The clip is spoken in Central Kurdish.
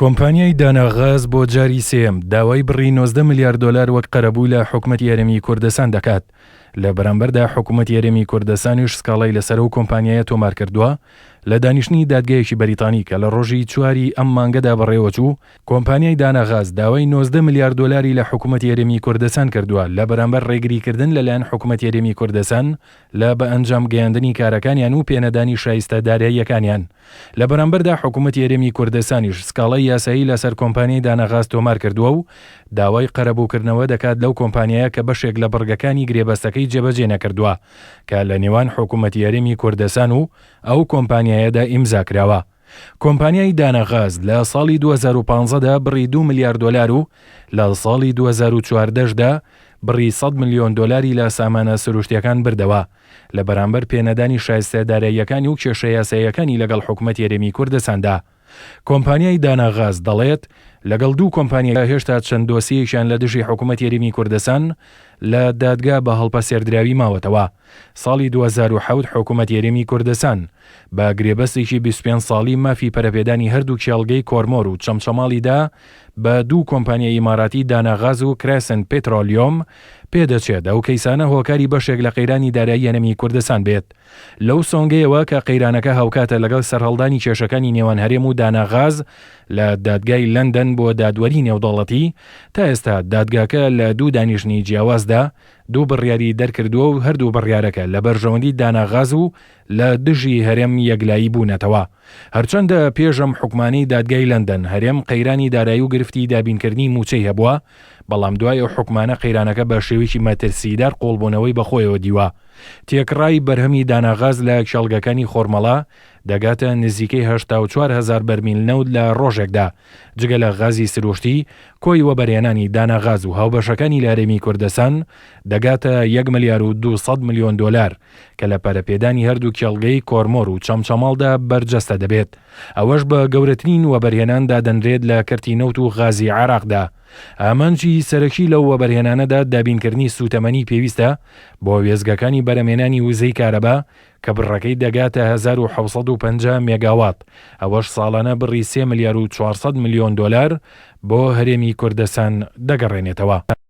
کۆمپانیای دانا غاز بۆ جاری سێیەم داوای بڕی 19 ملیار دۆلار وەک قەرەبوو لە حکومەتی هەرێمی کوردستان دەکات. لە بەرامبەردا حکومەتی هەرێمی کوردستانیش سکاڵای لەسەر ئەو کۆمپانیایە تۆمار کردووە. لە دانیشتنی دادگایەکی بەریتانی کە لە ڕۆژی چواری ئەم مانگەدا بەڕێوەچوو، کۆمپانیای دانا غاز داوای 19 ملیار دۆلاری لە حکومەتی هەرێمی کوردستان کردووە لە بەرامبەر ڕێگریکردن لەلایەن حکومەتی هەرێمی کوردستان لە بەئەنجام گەیاندنی کارەکانیان و پێنەدانی شایستە داراییەکانیان. لە بەرامبەردا حکومەتی هەرێمی کوردستانیش سکاڵای یاسایی لەسەر کۆمپانیای دانەغاز تۆمار کردووە و داوای قەرەبووکردنەوە دەکات لەو کۆمپانیایە کە بەشێک لە بڕگەکانی گرێبەستەکەی جێبەجێ نەکردووە کە لە نێوان حکومەتی هەرێمی کوردستان و ئەو کۆمپانیایەدا ئیمزا کراوە. کۆمپانیای دانە غاز لە ساڵی 2015 دا بڕی 2 ملیار دۆلار و لە ساڵی 2014 دا بڕی 100 ملیۆن دۆلاری لە سامانە سروشتیەکان بردەوە لە بەرامبەر پێنەدانی شایستە داراییەکانی و کێشە یاساییەکانی لەگەڵ حکومەتی هەرێمی کوردستاندا. کۆمپانیای دانا غاز دەڵێت، لەگەڵ دوو کۆمپانیا هێشتا چەند دۆسیەیەکیان لە دژی حکومەتی هەرێمی کوردستان لە دادگا بە هەڵپەسێردراوی ماوەتەوە. ساڵی 2007 حکومەتی هەرێمی کوردستان بە گرێبەستێکی 25 ساڵی مافی پەرەپێدانی هەردوو کێڵگەی کۆرمۆر و چەمچەماڵی دا بە دوو کۆمپانیای ئیماراتی دانا غاز و کرێسنت پترۆلیۆم، پێدەچێت ئەو کەیسانە هۆکاری بەشێک لە قەیرانی دارایی هەرێمی کوردستان بێت. لەو سۆنگەیەوە کە قەیرانەکە هاوکاتە لەگەڵ سەرهەڵدانی کێشەکانی نێوان هەرێم و دانا غاز لە دادگای لەندەن بۆ دادوەری نێودەوڵەتی، تا ئێستا دادگاکە لە دوو دانیشتنی جیاوازدا دوو بڕیاری دەرکردووە و هەردوو بڕیارەکە لە بەرژەوەندی دانا غاز و لە دژی هەرێم یەکلایی بوونەتەوە. هەرچەندە پێش ئەم حوکمانەی دادگای لەندەن، هەرێم قەیرانی دارایی و گرفتی دابینکردنی مووچەی هەبووە، بەڵام دوای ئەو حوکمانە قەیرانەکە بە شێوەیەکی مەترسیدار قووڵبوونەوەی بەخۆیەوە دیوە. تێکڕای بەرهەمی داناغاز لە کێڵگەکانی خۆرمەڵە دەگاتە نزیکەی 84 هەزار بەرمیل نەوت لە ڕۆژێکدا، جگە لە غازی سروشتی، کۆی وەبەرهێنانی داناغاز و هاوبەشەکانی لە هەرێمی کوردستان دەگاتە یەک ملیار و 200 ملیۆن دۆلار کە لە پەرەپێدانی هەردوو کێڵگەی کۆرمۆر و چەمچەماڵدا بەرجەستە دەبێت، ئەوەش بە گەورەترین وەبەرهێنان دادەنرێت لە کەرتی نەوت و غازی عێراقدا. ئامانجی سەرەکی لەو وەبەرهێنانەدا دابینکردنی سووتەمەنی پێویستە بۆ وێستگەکانی بەرهەمهێنانی وزەی کارەبا کە بڕەکەی دەگاتە 1750 مێگاوات، ئەوەش ساڵانە بڕی سێ ملیار و 400 ملیۆن دۆلار بۆ هەرێمی کوردستان دەگەڕێنێتەوە.